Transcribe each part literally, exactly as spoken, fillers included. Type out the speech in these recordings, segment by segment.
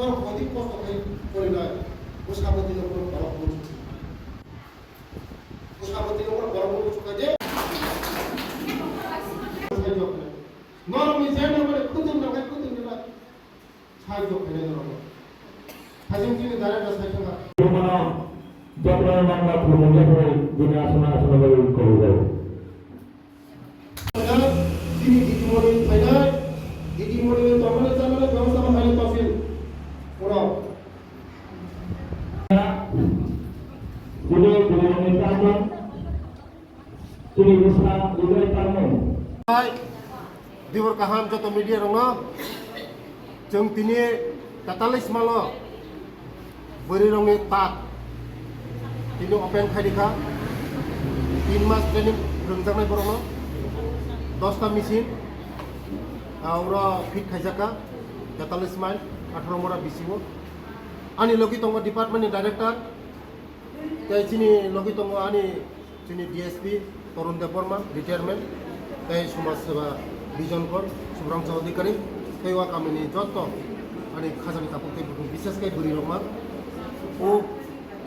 Odi kosto khai korinai. Bwsabwtwi no borok borok buchi. Bwsabwtwi no borok borok buchi khai de. Norokni je no bole kutung no khai kutung no. Sahajyo khainai norokno. Hajing chini direct no sai thangkha. Bumano jotono mangna khulumung yaphai bini asana asana bai kok jago. Chini D D moni phainai, D D moni ni tongmani chanani byabostha bo khainai tongphil. Uno. Chini bumani tangmung. Chini bwsa rijai tangmung. Hai, dibor kaham joto media rokno. Chwng tini tatalis malo bwrwi rokni tak tini open khai rikha. Tin mas training rwngjaknai borokno. Dosta machine, ah, oro fit khaijakha. Tatalis mile, atharo mora bisingo. Ani logi tongo department ni director. Tei chini logi tongo ani chini D S P Torun Debbarma, retirement, tei Somaj Seva Vision Kor, Subramsa Adhikari, tei o kamini joto ani khajani tabuk tei bukhuk, bishes khe bwrwi rok ma. O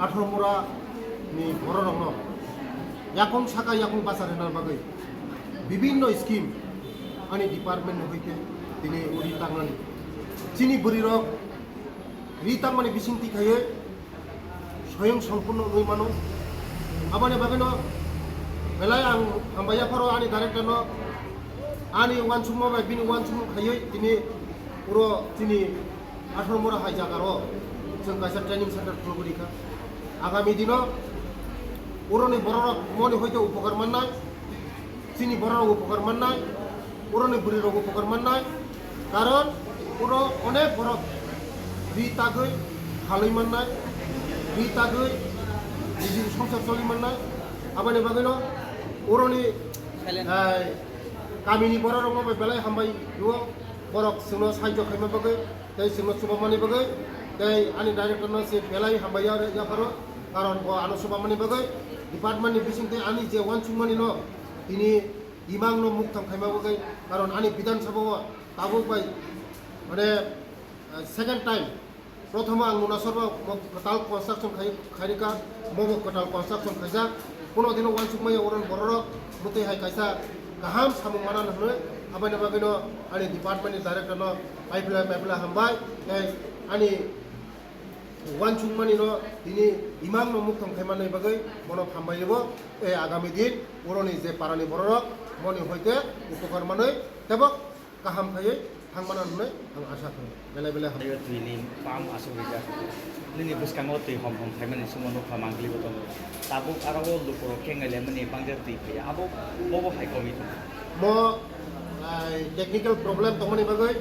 atharo mora ni borok rokno yakung saka yakung bachar rwna bagwi bibinno scheme ani department ni hoite tini uri tangnani. Chini bwrwi rok ri tangmani bising twi khaiwi swayang sampurno wngwi mano. Aboni bagwino belai ang hambai yapharo ani director no, ani uansukma bai bini uansukmung khaiwi tini uro chini atharo mora hai jagaro chwng kaisa training center khulugwi rikha. Agami dino uroni bororok moni hoite upokar mannai. Chini borok rok upokar mannai, uroni bwrwi rok upokar mannai, karon uro onek borok ri tagwi halwi mannai, ri tagwi nijini songsar choli mannai, aboni bagwino uroni, eh, kamini borok rokno bai belai hambai rwo, borok chwngno sahajyo khaima bagwi. Tei chwngno chubamani bagwi, tei ani director no se belai hambai ya, yapharo, karon bo ano chubamani bagwi, department ni bising tei ani je uansukmani no tini imang no mukthang khaima bagwi, karon ani Bidhan Sabha o tabuk bai, mane, eh, second time, prothom ang Nunasor o mo kwtal construction khai, khairika, mo bo kwtal construction khaijak, kuno dino uansukmaya uron bororok, mwtwi hai kaisa kaham samung mana hwnwi, aboni bagwino ani department ni director no, Paipla, paipla hambai, tei ani uansukmani no tini imang no mukthang khaimani bagwi bono hambai rwo, tei agami din uroni je parani bororok moni hoite upokar manwi tebok kaham khaiwi thangmana hwnwi ang asa khlaio. Belai belai hambai. Ayo twini pump aswk rijak. Nini bwskango twi hom hom khaimani sumo nukha mangli bo tongo. Tabuk aro o lukurok khe ngailaimani bangde twi phaiya. Abo bobo hai komi tongo. Mo, ai, technical problem tongmani bagwi,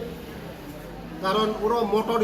karon uro motor